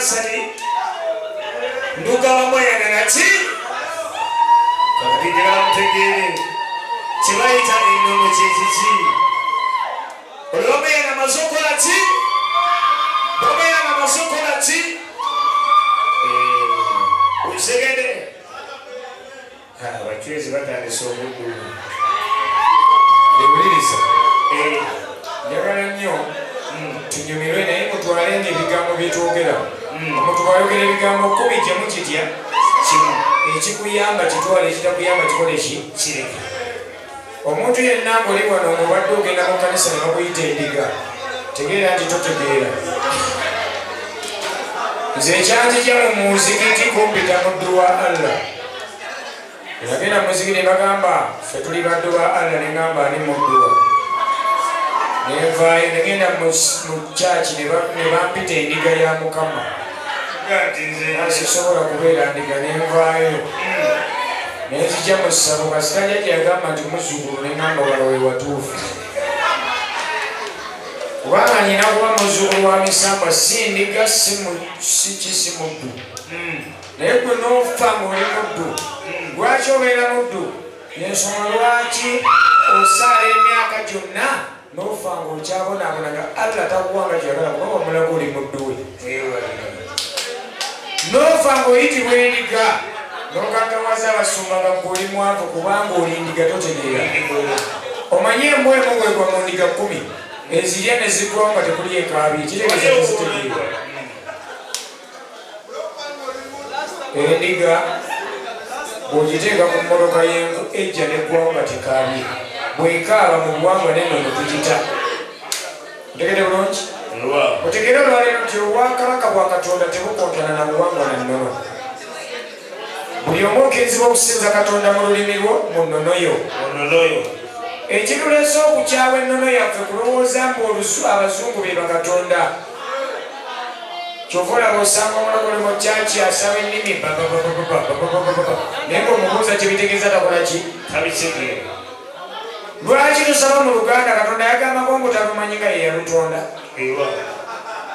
Nasani Nduga Bamweyana naki kakati njagala mutegeere kyebayita ennono kyekiki. Oli Bamweyana amaze okukola ki? Bamweyana amaze okukola ki? Okitegedde? Abachwezi batandise omuddu. Ewuliriza. Njagala nnyo tunyumirwe naye mutwalenga ebigambo bye twogera. Omuntu bw'ayogera ebigambo 10 gye mukitya kimu, ekikuyamba kitwale, ekitakuyamba kikole ki? Kireke. Omuntu yenna ng'oli wano ng'obadde ogenda mu kkanisa ne bakuyita endiga, tegeera nti totegeera. Nze ekyanzija mu muzikiti kumpita muddu wa Allah. Nagenda mu muzikiti ne bagamba ffe tuli baddu ba Allah, ne ŋŋamba ani muddu wa? Nenvaayo ne ŋŋenda mu kyaki ne bampita endiga ya Mukama. Sisobola kubeera ndiga, ne nvaayo. Ne nzija mu ssabo, kasita jjajja yagamba nti muzzukulu, ne ŋŋamba wano we watuufu. Kubanga nina kuba muzzukulu wa misambwa, si ndiga, si ki, si muddu. Naye gwe n'ofa ng'oli muddu. Lwaki obeera muddu? Ensonga lwaki osaala emyaka gyonna n'ofa ng'okyabonaabona nga Allah takuwanga gy'ayagala kuba wamulaga oli muddu we. N'ofa ng'oyitibwa endiga n'okangawaza abasumba nga ggwe oli mwavu kubanga oli ndiga totegeera. Omanye embwa emu bw'egwa mu ndiga 10 ezirya ne ziggwawo nga tekuli ekaabye, kitegeeza tezitegeera. Endiga bw'ogiteeka ku mmotoka y'enku ejja n'eggwawo nga tekaabye. Bw'ekaaba mu buwangwa n'ennono tugita. Ntegedde bulungi? Mutegeere olwaleero nti obwakabaka bwa Katonda tebukontana na buwangwa na nnono. Buli omu okkirizibwa okusinza Katonda mu lulimi lwo, mu nnono yo. Ekituleese okukyawa ennono yaffe kulowooza mbu abazungu be bakatonda. Kyova olaba osanga omulokole mu kyaki asaba ennimi naye ng'omubuuza kye bitegeeza takola ki? Tabitegeera. Lwaki tusaba mu Luganda? Katonda yagambako mbu talumanyi nga ye yalutonda.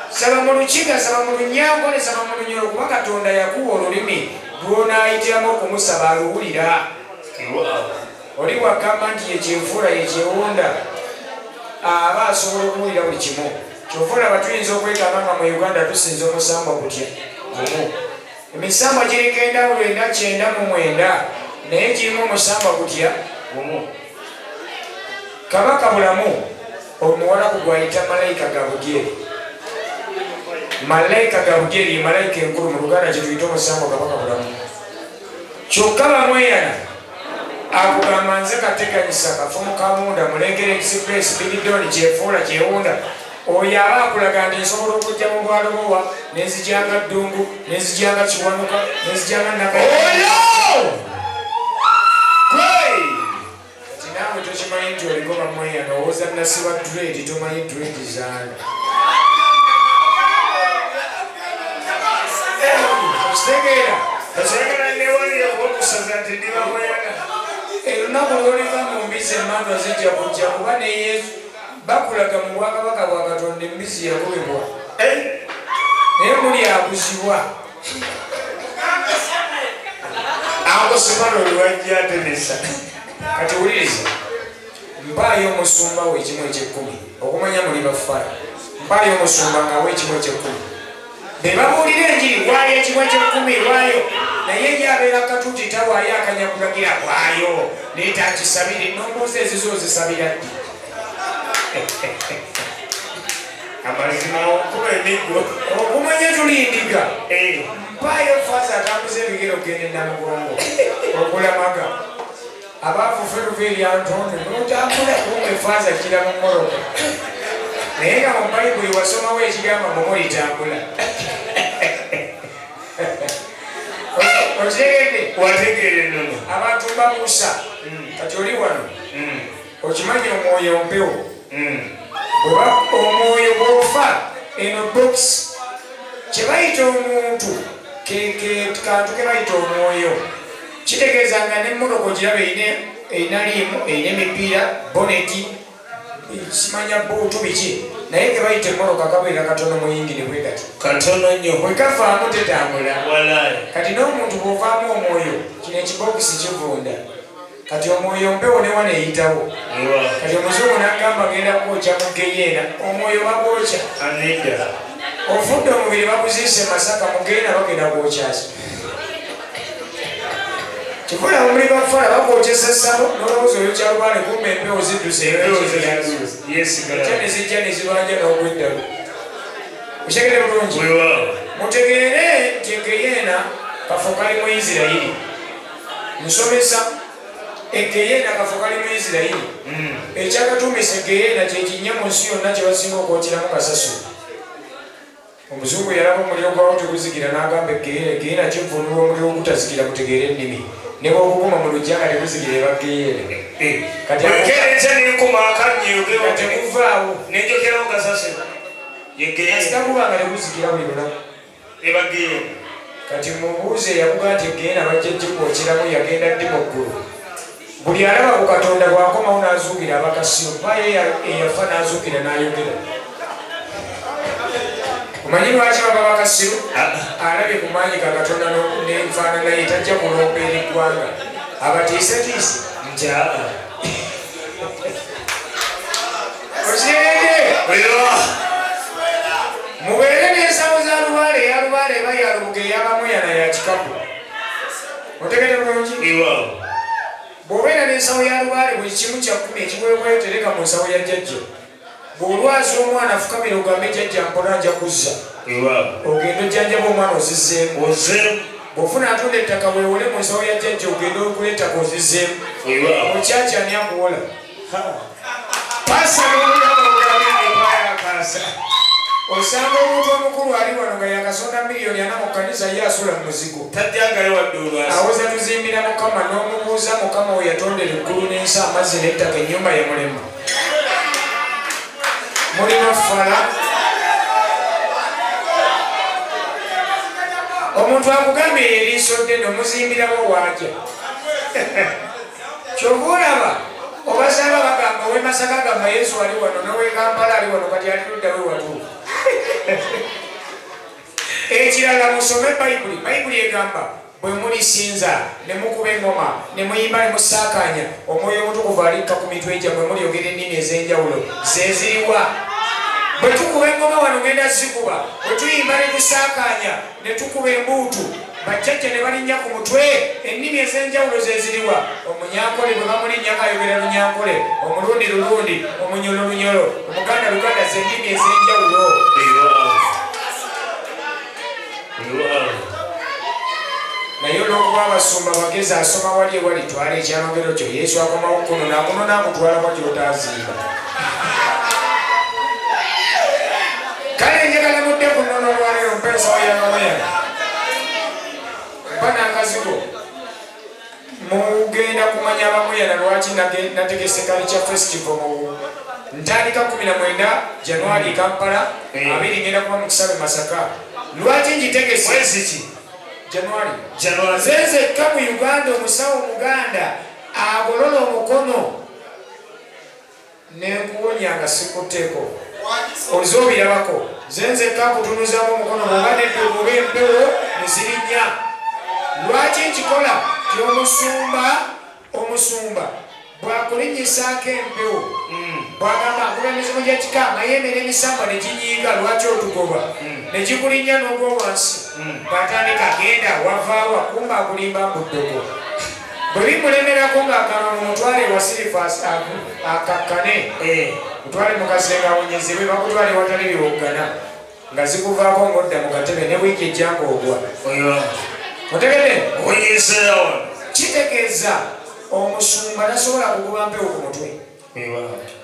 Saba mu Lukiga, saba mu Lunyankole, saba mu Lunyoro, kuba Katonda yakuwa olulimi lw'onaayitiramu okumusaba aluwulira. Oli bw'agamba nti ye kyenfuula ye kyewunda, aba asobola okuwulira buli kimu. Kyova olaba tuyinza okwekanga nga mu Uganda tusinza omusambwa gutya? Gumu. Emisambwa giriko endawulo enda 99, naye girimu omusambwa gutya? Gumu. Kabaka Bulamu omuwalabu gw'ayita Malayika Gabudyeri. Malayika Gabudyeri ye malayika enkulu mu Luganda kye tuyita omusambwa Kabaka Bulamu. Kyokka Bamweyana akugamba nze kateganyisa kafumu kamunda mulengere express bigidoni kyefuula kyewunda. Oyo aba akulaga nti nsobola okujja mu bwalobowa nenzijanga Ddungu, nenzijanga Kiwanuka, nenzijanga Nakayo. Kati naawe tokimanyi nti oliko Bamweyana, owooza nasiba dread, tomanyi dread zange. Okitegeera? Okyagala newalire kuba okusaza nti ndi Bamweyana. Olunaku lw'oliva mu mbizzi emmandwa zijja kujja kuba ne Yesu bakulaga mu bwakabaka bwa Katonda embizzi yagobebwa. Naye muli akuzibwa. Akosimala olwajja atemesa. Kati wuliriza, mpaayo omusumba we ekimu eky'ekkumi okumanya muli bafaala. Mpaayo omusumba ng'awa ekimu eky'ekkumi. Be babuulira enjiri waayo ekimu eky'ekkumi waayo, naye ye abeera katuuti tawaayo akanyakulagira waayo naye takisabire. N'ombuuza ezizo ozisabira ddi? Amazima okuba emiggo okumanya tuli ndiga. Mpaayo faaza atambuza ebigere okugenda e Namugongo okulamaga. Abaavu ffe tuva eri Antonio n'otambula kumbe faaza kira mu mmoloka. Naye nga mu Bayibuli wasomawo ekigamba mbu mulitambula. Okitegedde? Wategeera ennono. Abantu mbabuusa. Kati oli wano okimanyi omwoyo mpewo. Omwoyo bw'ofa eno bokisi kye bayita omuntu kantu ke bayita omwoyo. Kitegeeza nga n'emmotoka ogiraba erina liimu, erina emipiira, boneti, simanya buutu biki. Naye ke bayita emmotoka kabeera katono mu yingini bwe kati. Katono nnyo. Bwe kavaamu tetambula. Walayi. Kati n'omuntu bw'ovaamu omwoyo, kino ekibokisi kivunda. Kati omwoyo mpewo ne wano eyitawo. Kati omuzungu n'agamba ngenda kwokya mu Geyeena, omwoyo bagwokya. Anidda. Ofudde omubiri baguziise Masaka, mu Geyeena bagenda kwokyaki. Kikola omuli bafala bakwokyesa essabo n'olowooza oyokya lubaale kumbe empewo zidduse yesigala. Ne zijja ne zibanja n'ogw'eddalu. Okitegedde bulungi? Mutegeere nti Geyeena kafo kali mu Isirayiri. Nsomesa Egeyeena kafo kali mu Isirayiri. Ekyakatuumisa Egeyeena kye kinnya mu nsi yonna kye basinga okwokyeramu kasasiro. Omuzungu yalaba omuliro gwawo teguzikira n'agamba Egeyeena, Egeyeena kivvuunulwa omuliro ogutazikira mutegeere ennimi. Ne bw'ogukuma mu luggya nga teguzikira eba Geyeena. Kati bwekereeza nenkuma akannyo tekuvaawo. Nenjokerawo kasasiro. Ye Geyeena. Kasita kuba nga teguzikira buli lunaku. Eba Geyeena. Kati mubuuze eyakuga nti Egeyeena bajja gikwokyeramu yagenda ddi mu ggulu. Buli alaba ku Katonda bw'akomawo n'azuukira abakasiru, mpa ye eyafa n'azuukira n'ayogera. Omanyi lwaki baba bakasiru? Alabye ku maanyi ga Katonda n'enfaanana ye, tajja kulomba eri ggwanga. Abatiisetiise. Nti aa. Okitegedde? Mubeere n'ensawo za lubaale, eya lubaale eba ya lubuga, ey'abamuyana ya kikapu. Otegedde bulungi? Bw'obeera n'ensawo ya lubaale buli kimu kya kkumi ekiweebwayo tereka mu nsawo ya jjajja. Bw'olwaza omwana afukamira ogambe jjajja mpola nja kuzza. Ogenda ojjanjaba omwana ozizzeemu. Bw'ofuna atunda ettaka weewole mu nsawo ya jjajja ogende ogula ettaka ozizzeemu. Okyaki ani akuwola? Pasa n'obulamu obugambe. Osanga omuntu omukulu ali wano nga yakasonda 4,000,000 mu kkanisa ye asula mu muzigo. Tajjangayo wadde olwasi. Awoza tuzimbira Mukama n'omubuuza Mukama we yatondera eggulu n'ensi amazzi n'ettaka ennyumba yamulema. Mulina fala. Omuntu akugambye eriiso ddene omuzimbirawo waajja. Ky'ova olaba obasaba bagamba ow'e Masaka gamba Yesu ali wano n'ow'e Kampala ali wano kati ali ludda we watuuka. Ekirala musome Bayibuli. Bayibuli egamba bwe mulisinza ne mukuba engoma ne muyimba ne musaakaanya omwoyo omutukuvu alikka ku mitwe gyammwe mulyogera ennimi ez'enjawulo ze ziriwa. Bwe tukuba engoma wano ngenda zikuba, bwe tuyimba ne tusaakaanya ne tukuba embuutu bajjajja ne balinnya ku mutwe ennimi ez'enjawulo ze ziriwa. Omunyankole bwe bamulinnyako ayogera Lunyankole, Omulundi Lulundi, Omunyolo Lunyolo, Omuganda Luganda, ze nnimi ez'enjawulo. Naye olw'okuba abasumba bagezi asoma wali ewali twala ekyamagero kyo Yesu akomawo kuno n'akuno n'akutwalako gy'otaazimba. Kale njagala mudde ku nnono olwaleero mpa ensawo y'amaweyana. Mpa n'akazigo. Mugenda kumanya abamuyana lwaki nategese Culture Festival mu ntandika 19 Januari Kampala, 2 ngenda kuba mu Kisabe Masaka. Lwaki ngitegese? Mwezi ki? Januari. Januari. Nze nzekka mu Uganda omusawo Omuganda agolola omukono nenkuwonya nga sikutteko. Oze obirabako. Nze nzekka akutunuzaamu omukono bw'oba nedda oba empewo ne zirinnya. Lwaki nkikola? Ti omusumba bw'akulinnyisaako empewo bw'agamba akuba emizimu gy'ekika amayembe n'emisambwa ne ginyiiga lwaki otugoba ne gikulinnya n'ogwa wansi bw'atandika genda wavaawa kumba akulimba mu ddogo. Bwe bimulemerako ng'agamba mumutwale ewa Sirifa akakkane mutwale mu kasenge awonyezebwe bakutwale ewatali biwoggana nga zikuvaako ng'odda mu katebe ne wiiki ejja ng'ogwa. Otegedde? Kitegeeza omusumba tasobola kukuba mpewo ku mutwe.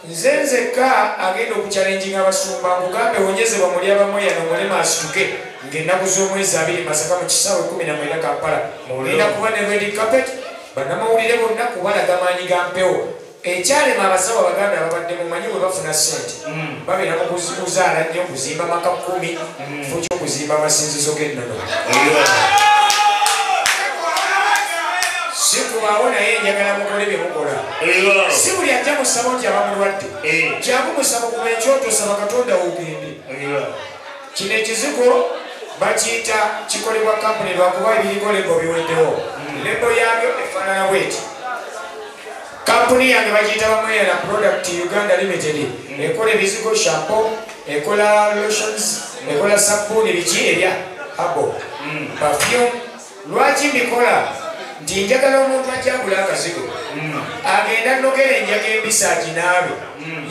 Nze nzekka agenda okukyalenjinga abasumba nkugambe wonyezebwa muli abamweyana omulema asituke ng'ennaku z'omwezi 2 Masaka mu kisaawe 19 Kampala. Ngenda kuba ne red carpet bannamawulire bonna kubalaga maanyi ga mpewo. Ekyalema abasawo Abaganda babadde mumanyi bwe bafuna ssente babeera mu kuzaala nnyo, kuzimba maka 10 kifo ky'okuzimba amasinzizo g'ennono. Si Obutavaawo naye njagala mukole bye mukola. Si buli ajja mu ssabo nti aba mulwadde. Jangu mu ssabo kuba ekyoto saba Katonda ogende. Kino ekizigo bakiyita kikolebwa kampuni lwakuba ebiriko lebo biweddewo. Lebo yabyo efaanana bweti. Kampuni yange bagiyita Bamweyana Product Uganda Limited. Ekola ebizigo, shampoo, ekola lotions, ekola sabbuuni, biki ebya habo, perfume. Lwaki mbikola? Nti njagala omuntu ajja akazigo agenda nogera enjaga embisi aginaabe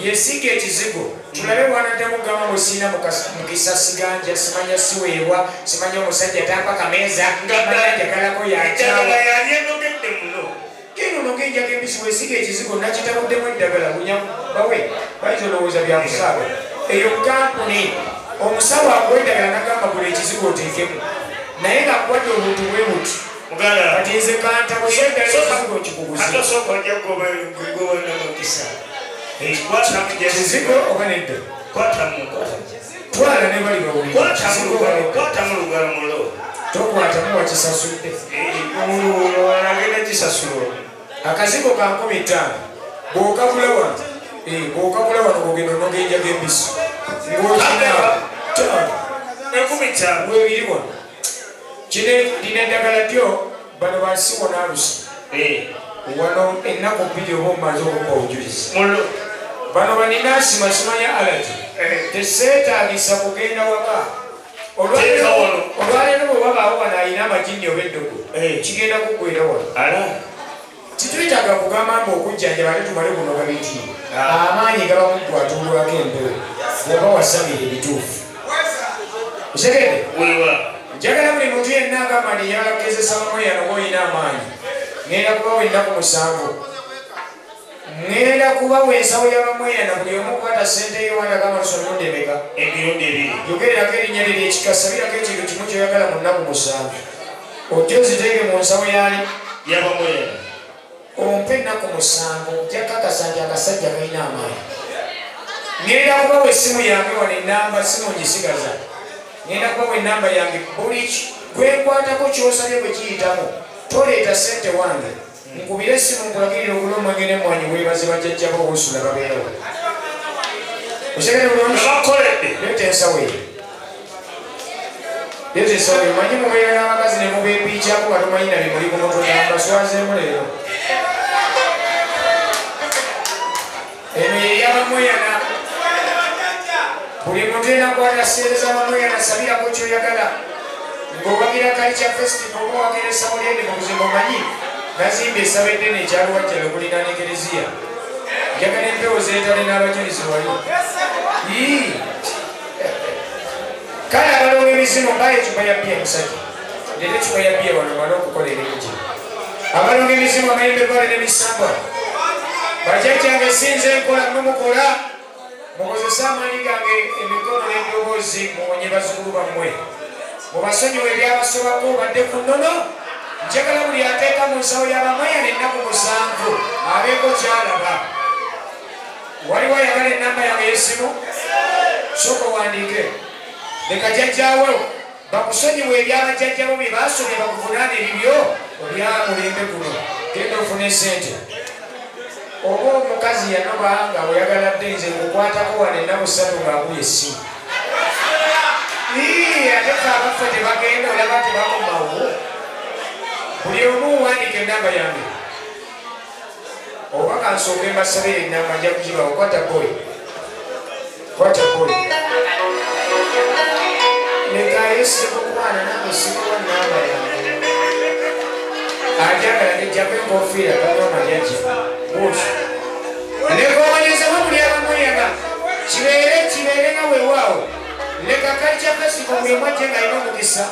yesiga ekizigo tulabe bwanaddamu kugamba mbu sirina mukisa siganja simanya siweebwa simanya omusajja tampa kameeza simanya njagalako yakyawa. Genda onoge enjaga embisi weesiga ekizigo nakitabuddemu eddagala bunya bawe bayinza olowooza bya kusaaga. Eyo kampuni omusawo akuwa eddagala nagamba gula ekizigo oteekemu naye ng'akuwadde obuntu bwe buti. Kati nze kantabuze eddagala ekizigo nkikuguze. Kizigo oba nedda? Twala ne bali bawulire. Tokwatamu wakisasudde. Akazigo ka 5000 bw'okagula wano bw'okagula wano bw'ogenda onoga enjaga embisi ng'okinaaba webiri wano. Kino lino eddagala lyo bano bansiwo n'alusi wano ennaku 2 oba omumaze okumpa obujulizi. Bano baninaasima simanya allergy teseetaagisa kugenda waka. Olwaleero bwe wabaawo wano alina amajinni oba eddogo kigenda kuggwera wano. Titwetaaga kugamba mbu okujjanjaba ate tumale kunoga biti. Amaanyi gaba muggwa atuulwako empewo bw'oba wasamira ebituufu. Otegedde? Njagala buli muntu yenna agamba nti njagala kugezesa Bamweyana oba olina amaanyi. Ŋŋenda kubawa ennaku 7. Ŋŋenda kubawa ensawo ya Bamweyana buli omu kwata ssente ye wanda gamba tusoma emirundi emeka? Emirundi 2. Yogererako erinnya lye ery'ekika, sabirako ekintu kimu ky'oyagala mu nnaku 7. Ojje oziteeke mu nsawo yaani? Ya Bamweyana. Ompe ennaku 7 ojja kakasa nti akasajja kalina amaanyi. Ŋŋenda kubawa essimu yange wano ennamba simu ngisigaza. Ŋŋenda kubawa ennamba yange buli gwenkwatako ky'osabye bwe kiyitamu toleeta ssente wange. Nkubire essimu nkulagirire ogule omwenge n'emmwanyi weebaze bajjajjabo obusula babeerewo. Otegedde bulungi? Leeta ensawo eyo. Leeta ensawo eyo. Manyi mubeera n'abakazi ne mubeepiikyako nga tomanyi na bye muli ku mutwe mbaswazeemu leero. Eno ye ya Bamweyana. Buli muntu yenna akwata ssente za Bamweyana sabirako ky'oyagala. Ng'owagira Culture Festival oba owagira essabo ly'ende mu buzima omanyi nazimbye essabo eddene ekyaluwajjala okuliraana Ekereziya. Njagala empewo zeetale n'abajulizi wali. Kale abalongo emizimu mbayo ecupa ya bbiya musajja. Ndeeta ecupa ya bbiya wano male okukola emirimu gino. Abalongo emizimu amayembe gale n'emisambwa. Bajjajjange sinze nkola mmwe mukola. Mukozese amaanyi gange emikono n'eddoboozi muwonye bazzukulu bammwe. Mubasonyiwe ebyabasobako badde ku nnono. Njagala buli ateeka mu nsawo ya Bamweyana ennaku 7 abeeko ky'alaba. Waliwo ayagala ennamba yange ey'essimu? Sooka owandiike. Leka jjajjaawo bakusonyiwe ebyabajjajjabo bye baasobye bakuvunaane ebibyo obya mulembe guno. Genda ofune ssente. Oba omukazi yanoba nga oyagala dde nze nkukwatako wano ennaku 3 ng'akubye essimu. Ate ffe abaffe tebagenda olaba tebakomawo. Buli omu wandiika ennamba yange. Oba kansooke mbasabire ennamba nja kugibawa. Kwata boy. Kwata boy. Leka Yesu kukwana nange sikuwa nnamba yange. Ajagala nejjako enkofiira kanywa majaji. Bush. Leka omanyezemu buli Abamweyana. Kibeere nga weewaawo. Leka Culture Festival buli omu ajje ng'alina omukisa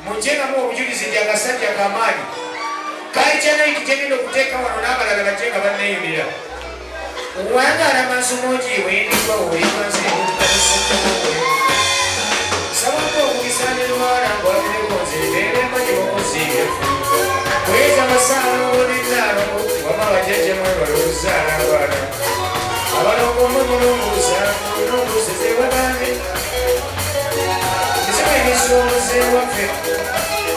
mujje nga muwa obujulizi nti akasajja k'amaanyi. Culture Night gye ngenda okuteeka wano n'abalala bajje nga banneeyunira. Wangaala amaaso mungi wendigwa weewanzisawadde omukisa ne lwala ngwabireko nze mbeera mmanyi okunziirefu. Kweza amasaalo n'enzaalo wama bajjajja mwebale okuzaala abaana. Abalongo mmwe mulongoza mulongoseze wabange. Emizimu emisongoze ewaffe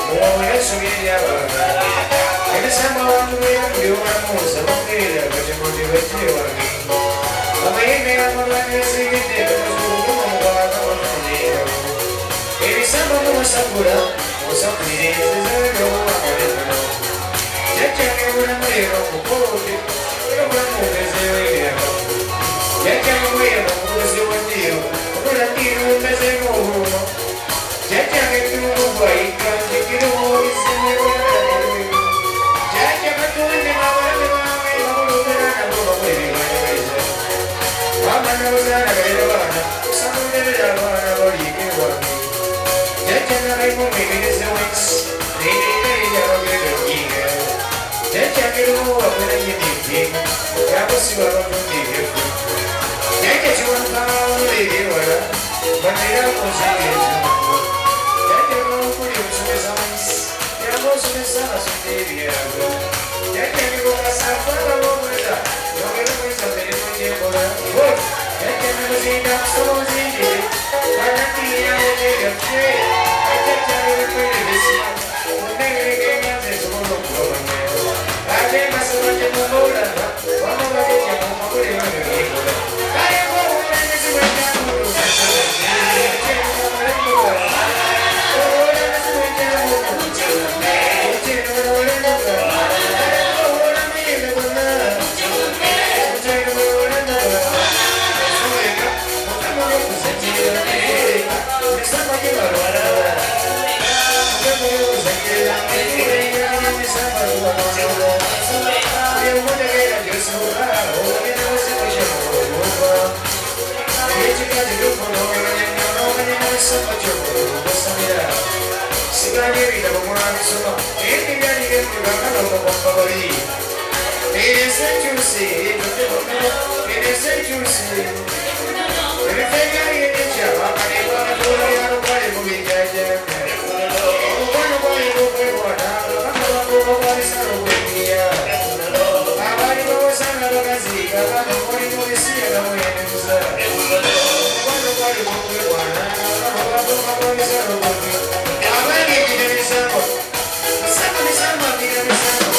muwawule ensobi eri abalala. Ebisambo abantu beeyambulira bamugerera batemote bajje wange. Amayembe amalwanyi basengedde bamuzukumu bamufunira. Ebisambo mumusagula musagulire nzizayo obuwangalekano. Jjajjange obulamu leero nkukoode era obulamu mpezeewo ebirabo. Jjajjange bweyama omuguzi wa ddiiro okola ddiiro mpezeemu obuluma. Jjajjange eddungu gwayika njigire owobizimu. Jjajja katonde abalabe bange babulugera nabo bakwebiganyiriza. Bamana buzaana galera baana kusamulerera abaana baliike wange. Jjajja nabaimu mwemirize w'ensi neerera eri abagenda okunyiga. Jjajjange lumu wakwera nnyini empingu yakusiba abatunda ebyefu. Jjajja kiwanuka abamuleera ewala banera ku nsinga ezimangu. Jjajja lwamukuli omusomesa w'ensi yamba osomesa abasomera ebyago. Jjajjange bwokasa kwagala obweza yongera okweza mirimu gy'enkola. Jjajjange muzinda kusoma ozindire bannaddiirawo n'ebyaffe. Bajjajjange bikwerebesa munnegereka enyanza esobola okubamanya. Ate mbasaba gye mumbaulanga wamu bajjajja mumabule ebyo byekola. Kaleko obukulembeze bw'enjawulo. Siganye ebitabo mulabisoma ebyo ensi enkyusi ebifo ebyali ebyekyabakale bwabatuula mubijjajjambe omukwano gwali gwokwekwana abakabakobwalisala ogw'emiya abaali bawasanga bagaziika abaana mu bisiyaga mwenemuza omukwano gwali gwokwekwana abakabakobwalisala ogw'emiya abaana ebina misango misango misango abina misango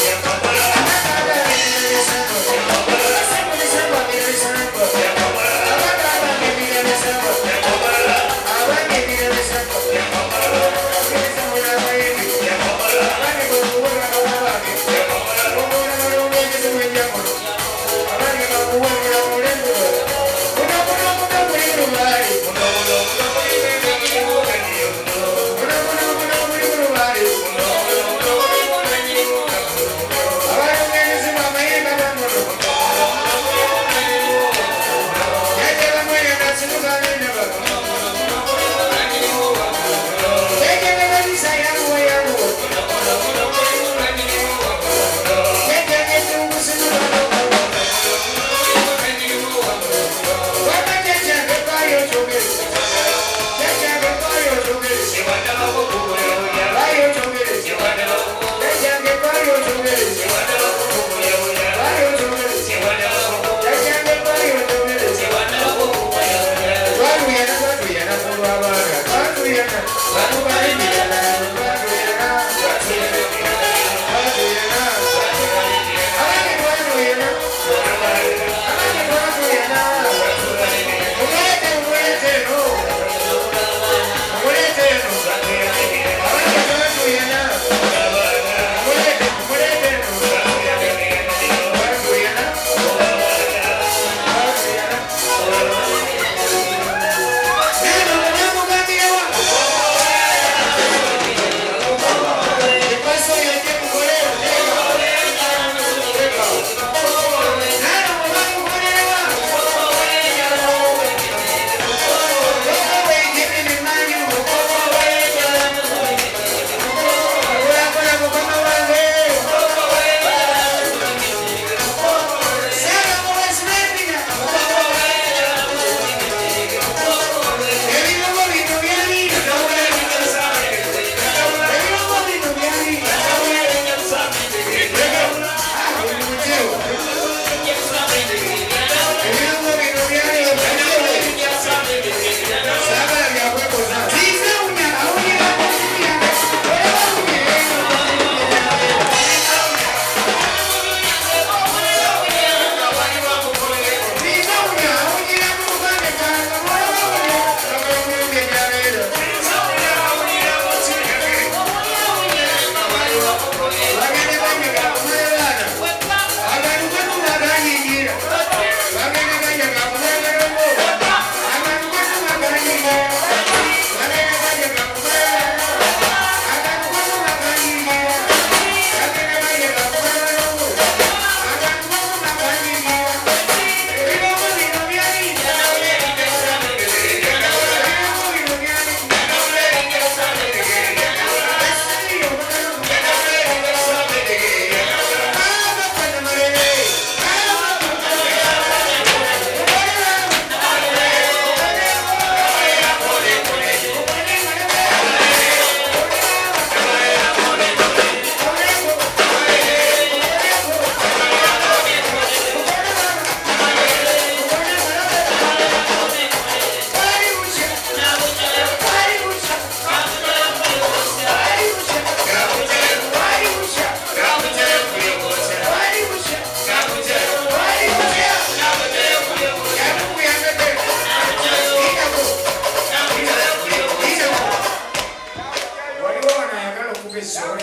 Kugezesa oba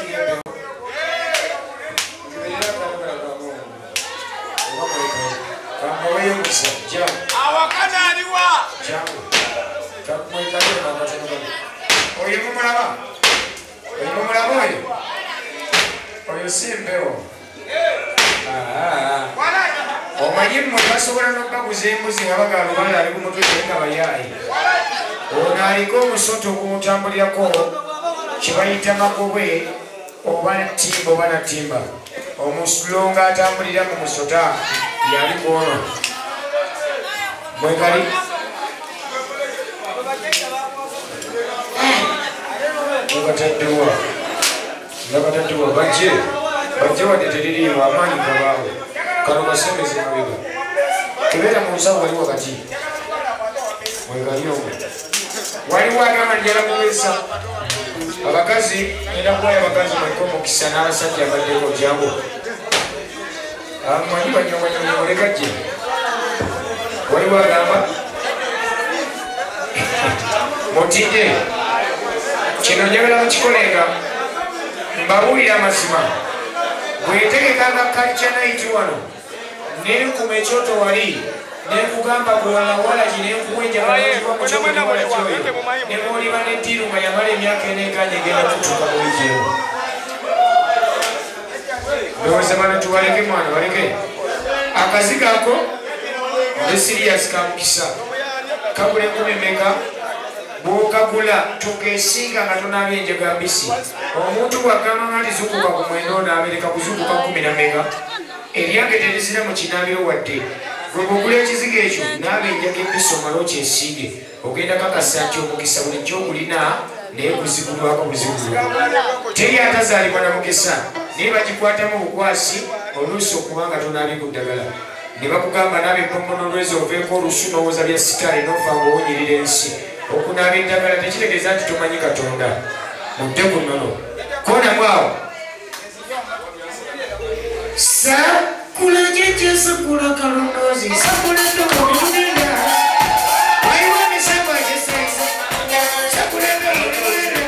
oyo mumulaba oyo mumulaba oyo oyo si mpewo. Omanyi mmwe basobola n'okubaguza embuzi nga bagala lubanda ali ku mutwe naye nga bayaaye. Ono aliko omusota ogumutambulirako kye bayita magobwe oba timba oba natimba. Omusulongo atambulira mu musota yali kwono. Mwegali mubataddewa ngabataddewa bajje bajje wadde teririiwo amaanyi gabaawo kano kasembeze mabega tebeera mu nsawo wali wakati mwegali omwo waliwo agamba njala kugezesa abakazi ngenda kuwayo abakazi mweliko omukisa n'abasajja abaddeko jangu amanyi banyonganyonyi oleka gye waliwo agamba mutidde kino njagala mukikolenga mbabuulira amazima bwetegekanga culture night wano nenkuma ekyoto wali nenkugamba gwalawalagi nenkuwa enjagala nemwoliba neddiiru nga yamala emyaka eneeganye egenda kutuuka mu wiiki emu. Ndowooza bano tubaleke mwana baleke akazigo ako ne siriyasi ka mukisa kagula enkumi mmeka bw'okagula tokeesinga nga tonaabye enjaga mbisi. Omuntu bw'agamba nga lizuukuka ku mwenda onaabereka kuzuukuka 14 eryange terizira mu kinaabiro wadde gwe bw'ogula ekizigo ekyo naaba enjaga embisi omale okyesinge ogenda kakasa nti omukisa bulijjo ogulina naye guzigulwako buzigulwa. Teri atazaalibwa na mukisa naye bagikwatamu obukwasi oluusi okubanga tonaabye ku ddagala ne bakugamba naaba empomono lwezi oveeko olusu n'owooza bya sitaani n'ofa ng'owonyirira ensi. Okunaaba eddagala tekitegeeza nti tomanyi Katonda. Mudde ku nnono konamu awo. Sakula jjajja sakula kalondoozi sakula ddogo netugenda waliwo emisango egyesayize sakula ddogo netugenda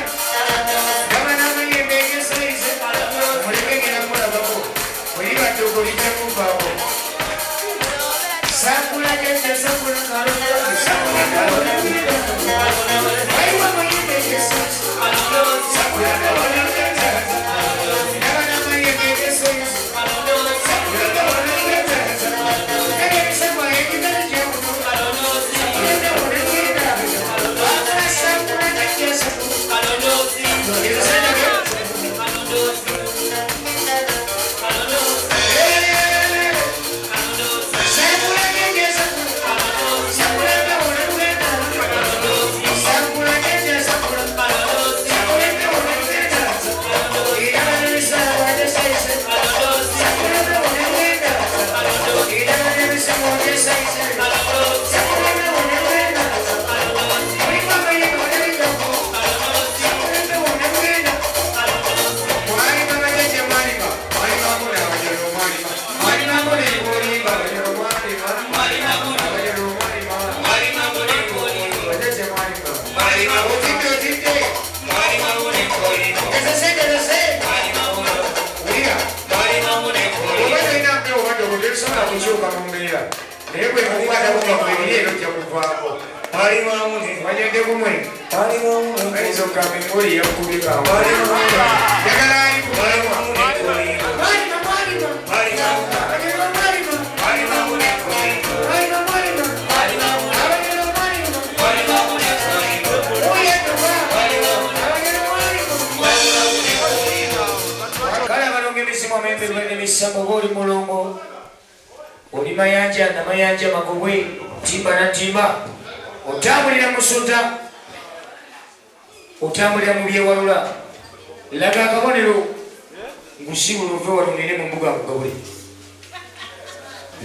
gaba n'amayembe egyesayize muleke ngenda mulabako bwe ddogo lijja kuvaako. Sakula jjajja sakula kalondoozi sakula ddogo netugenda waliwo amayembe egyesayize sakula ddogo netugenda gaba n'amayembe egyesayize. Oli mulongo oli mayanja namayanja magobwe timba na timba otambulira musota otambulira mu byewalula laga akabonero nkusibula ove wano ngende mu mbuga nkugabule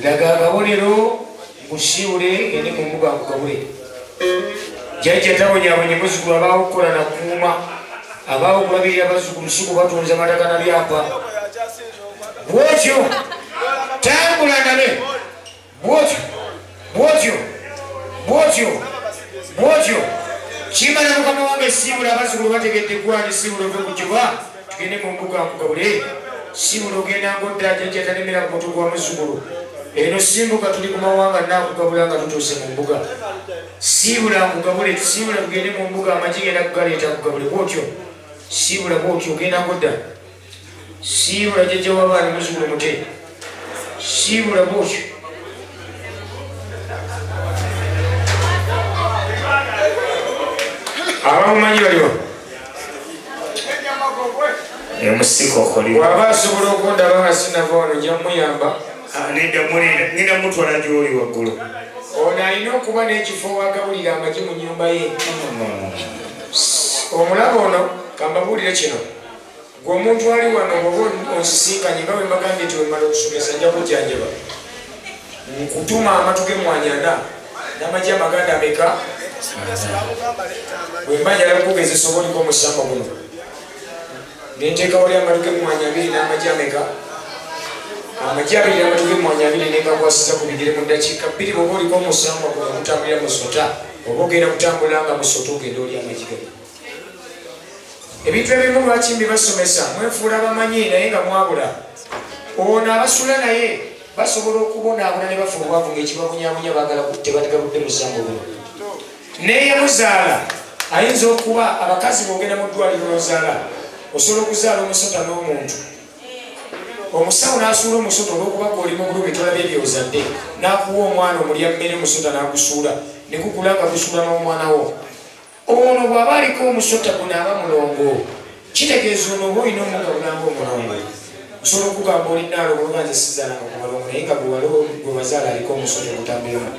laga akabonero nkusibule ngende mu mbuga nkugabule. Jjajja tawonyaabonye muzzukulu abaawo okukola nakuuma abaawo okulabirira bazzukulu si kubatunza mataka na byapa. Bwotyo tambula nabe bwotyo bwotyo bwotyo bwotyo kimala mukama wange siibula abazzukulu bategedde gwani siibula ove ku kiba Tugende mu mbuga nkugabule. Siibula ogenda ng'odda jjajja talemera ku mutwe gwa muzzukulu. Eno si mbuga, tuli ku mawanga, naakugabula nga tutuuse mu mbuga. Siibula nkugabule, siibula tugende mu mbuga, amagi genda kugaleeta nkugabule bw'otyo. Siibula bw'otyo ogenda ng'odda. Siibula jjajja w'abaana muzzukulu mute. Siibula bw'otyo. Abamumanyi baliwo? Bw'aba asobola okundaba nga sinnava wano nja muyamba. Ngenda mutwala gy'oli waggulu. Ono alina okuba n'ekifo w'agabulira amagi mu nnyumba ye. Omulaba ono, kambabuulire kino. Gwe omuntu ali wano bw'oba onsisinkanye nga bwe mbagambye nti bwe mmala okusomesa nja kujjanjaba. Nkutuma amatu g'emmwanyi ana n'amagi amaganda ameka? Bwe mba njagala okugezesa oba oliko omusamba guno. Ne nteekawo oli amatu g'emmwanyi abiri n'amagi ameka? Amagi abiri n'amatu g'emmwanyi abiri ne ngakwasiza ku bigere mu ddakiika bbiri. Bw'oba oliko omusamba guno ogutambulira musota, oba ogenda kutambula nga musota ogenda oli amagi gano. Ebintu ebimu lwaki mbibasomesa? Mwefuula abamanyi naye nga mwabula. Ono abasula naye basobola okubonaabona ne bafa obwavu ng'ekibabonyaabonya baagala tebatigabudde musango guno. Neyemuzaala ayinza okuba abakazi bw'ogenda mu ddwaliro n'ozaala, osobola okuzaala omusota n'omuntu. Omusawo n'asuula omusota olw'okuba gw'oli mu bulumi tolabye by'ozadde, n'akuwa omwana omulya mmere omusota n'agusuula, ne gukula nga gusuula n'omwana wo. Ono bw'aba aliko omusota guno aba mulongo, kitegeeza ono oba olina omugabula ng'omulongo. Osobola okugamba oli naalongo oba nze sizaalanga ku balongo, naye nga gwe wazaala aliko omusota ogutambuliramu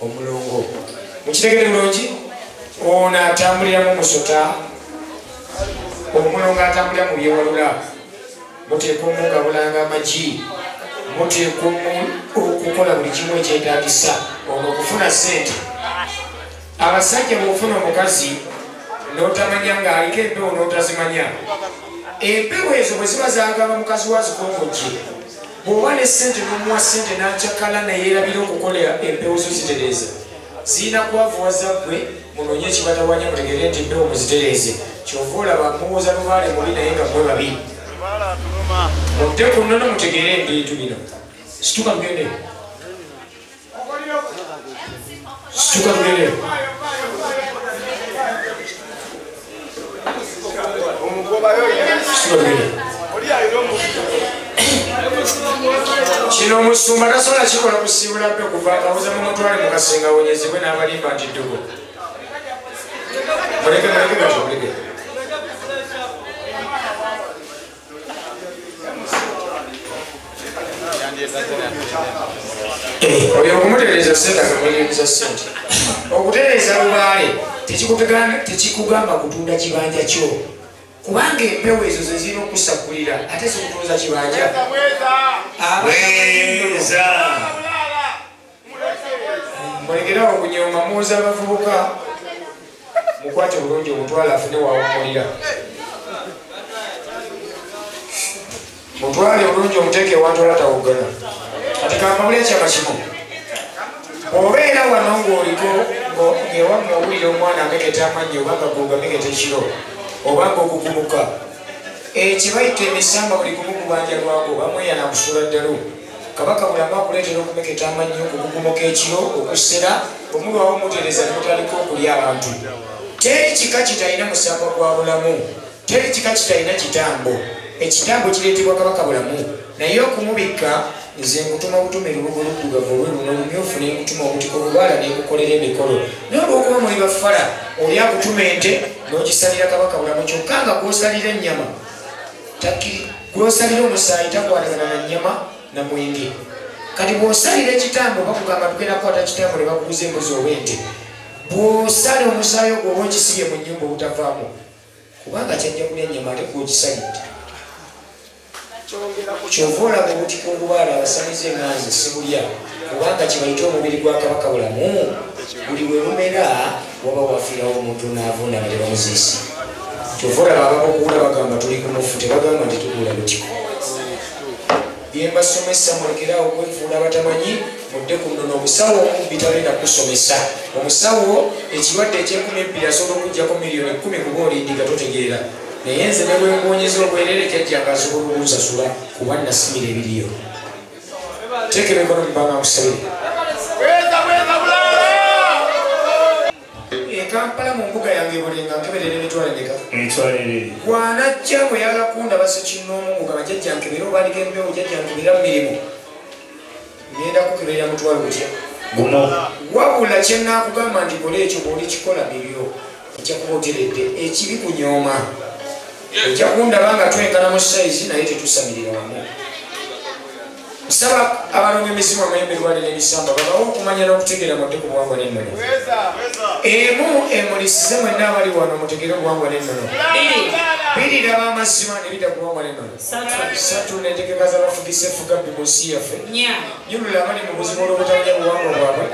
omulongo. Mukitegere bulungi? Ono atambuliramu omusota, omulongo atambulira mu byewalula. Muteekwa omugabulanga amagi, muteekwa okukola buli kimu ekyetaagisa ono okufuna ssente. Abasajja bw'ofuna omukazi n'otamanya ng'aliko empewo n'otazimanya, empewo ezo bwe ziba zaagaba mukazi wazikongojje, bw'oba ne ssente n'omuwa ssente n'akyakala neyeerabira okukola empewo zo zitereeza, zirina kwavuwaza ggwe munoonye ekibatawanya mutegere nti empewo muzitereeze. Kyova olaba muwoza lubaale mubi naye nga mmwe babi. Mudde ku nnono mutegeere ebintu bino. Situka tugende. Situka tugende. Situka tugende. Kino omusumba tasobola kikola kusiibula mpe kuva akabuza mu mutwale mu kasenge awonyezebwe n'abalimba nti ddogo. Muleke muleke gatyo muleke. Oyo okumutereeza ssente akamuleereza ssente. Okutereeza lubaale tekikugamba kutunda kibanja kyo, kubanga empewo ezo ze zirina okusagulira ate zikutunza kibanja. Mulekerawo okunyooma, muwoza abavubuka, mukwate bulungi omutwale afune wawummulira. Mutwale bulungi omuteeke ewantu olatawoggana. Kati kampabula ekyama kimu. Obeera wano ng'oliko ng'ewammwe owulira omwana ameketa amannyo oba nga gwogameketa ekiro oba ng'ogugumuka, ekibayita emisamba buli gumu gubanja lwago bamweyana kusuula ddalu. Kabaka Bulamu akuleetera okumeketa amannyo, okugugumuka ekiro, okusera, omulwawo omutereeza ne mutandika okulya abantu. Teri kika kitalina musamba gwa bulamu, teri kika kitalina kitambo. Ekitambo kireetebwa Kabaka Bulamu, naye okumubikka nze nkutuma obutume lubugo luddugavu olweru n'olumyufu, ne nkutuma obutiko bubaala ne nkukolera emikolo. Naye olw'okuba muli bafala, oli akutuma ente n'ogisalira Kabaka Bulamu, kyokka nga gw'osalira ennyama gw'osalira omusaayi takwatagana na nnyama na mwenge. Kati bw'osalira ekitambo bakugamba tugenda kukwata kitambo ne bakuguza embuzi oba ente. Bw'osala omusaayi ogwo oba okisibye mu nnyumba obutavaamu, kubanga kyajja kulya nnyama ate gw'ogisalidde. Kyova olaba obutiko obubaala abasamize enganzi sibulya, kubanga kibayita omubiri gwa Kabaka Bulamu buli bwe bumera waba wafiirawo omuntu n'avunda nga tebamuziise. Kyova olaba ababukuula bagamba tuli ku mufu, tebagamba nti tuguula butiko. Bye mbasomesa mulekerawo okwefuula abatamanyi, mudde ku nnono. Omusawo omubbi tagenda kusomesa. Omusawo ekirwadde eky'ekumi ebbiri asobola okuggyako miliyoni 10 kuba olindiga totegeera. Naye nze ne bwe nkuwonyeza obwerere jjajjange asobola okunsasula kuba nasimira ebiriyo. Teeka emikono mu bbanga nkusabire. E Kampala mu mbuga yange Bulenga nkeberera emitwalo emeka? Emitwalo ebiri. Gwanajja bwe kunda basekinnoomu ng'ogamba jjajja nkebera obaliko empewo, jjajja nkebera mu mirimu. Ngenda kukeberera mutwalo gutya? Gumu. Wabula kye nnaakugamba nti kola ekyo bw'olikikola bibyo ojja kuba oteredde. Ekibi kunyooma. Ojja kundaba nga twenkana mu sayizi naye tetusamirira wamu. Nsaba abalongo emizimu amayembe lwali n'emisamba babawo okumanya n'okutegeera mudde ku buwangwa n'ennono. Emu emulisize mwenna abali wano mutegeere obuwangwa n'ennono. Biri laba amazima ne bidda ku buwangwa n'ennono. Satu n'entegeka z'abafugisa effugabbi mu nsi yaffe. Nyulula abali mu buzibu olw'obutamanya buwangwa bwabwe.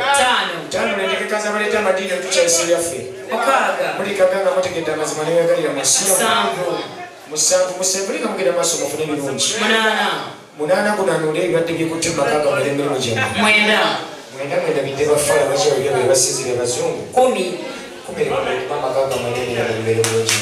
Ttaano n'entegeka z'abaleeta amadiini otukyayisa ebyaffe. Mulikaga nga mutegedde amazima ne weeyagalira mu nsi yammwe. Musanvu musembule nga mugenda maaso mufune ebirungi. Munaana gunanuula ebibadde byekutte mu maka gammwe n'emirimu gyammwe. Mwenda mwenda bidde bafaala bakyawe byabwe basinzira abazungu. Kumi likuba amaka gammwe n'emirimu bibeere bulungi.